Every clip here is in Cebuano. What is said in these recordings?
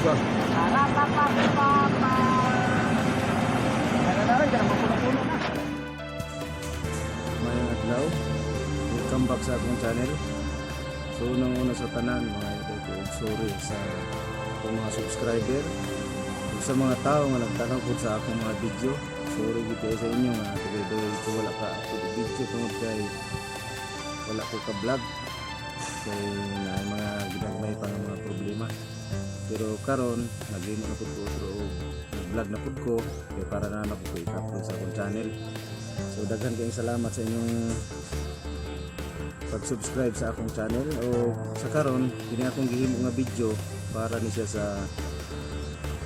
Ba. Maayong adlaw. Welcome back sa akong channel. So unang una sa tanan, mga idol ko, sorry sa akong mga subscriber ug sa mga tao nga nagtanaw pud sa akong mga video. Sorry gid kaayo sa inyo nga dugay-dugay ko wala ka upload og video tungod kay wala ko ka vlog kay naay mga ginagmay pa nga mga problema. Pero karon naghimo na pud ko otro og nag-vlog na pud ko kay para na na pud ko i-upload sa akong channel. So daghan kayong salamat sa inyong pag-subscribe sa akong channel. O sa karon kini akong gihimo nga video para ni siya sa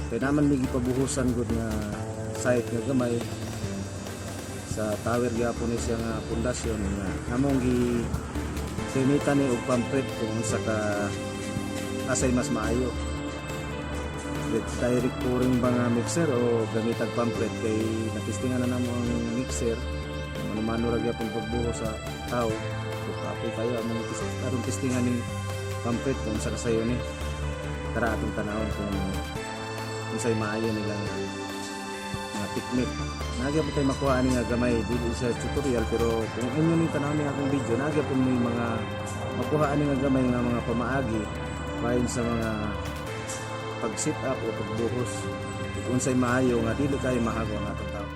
kay naman may gipabuhusan gud nga site nga gamay sa tower gyapon ni siya nga pundasyon nga among gi gamitan ni og pump kung unsa ka asay mas maayo, direct pouring ba nga mixer o gamitag pump, kay natistingan na namo ang mixer, mano-mano ra gyapon pagbuhos sa tao. So kapoy kayo among aron testingan ning pump kung unsa kasayo ni. Tara, atong tanawon kung unsay maayo nila nga mga technique. Naa gyapon tayo makuha ani nga gamay, dili siya tutorial, pero kung inyo ning tanawon ning akong video, naa gyapon may mga makuha ani nga gamay nga mga pamaagi bahin sa mga pag sit up o pagbuhos ug unsay maayo nga dili kay mahago ang atong tao.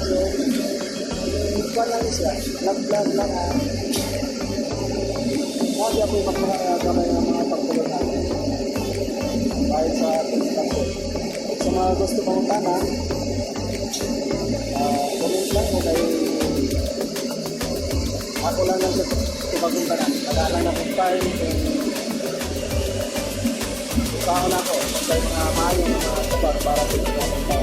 So, kuan lang siya, vlog-vlog lang ah. Lagi ako yung mga gamay ng mga pagtulunan. Dahil sa pagtulunan. Sa mga gusto mangutana, comment lang mo kay ako lang lang sa tubagong tanan. Tagaan lang akong time kung saan ako. Kung mga maayong mga tubag para sa mga.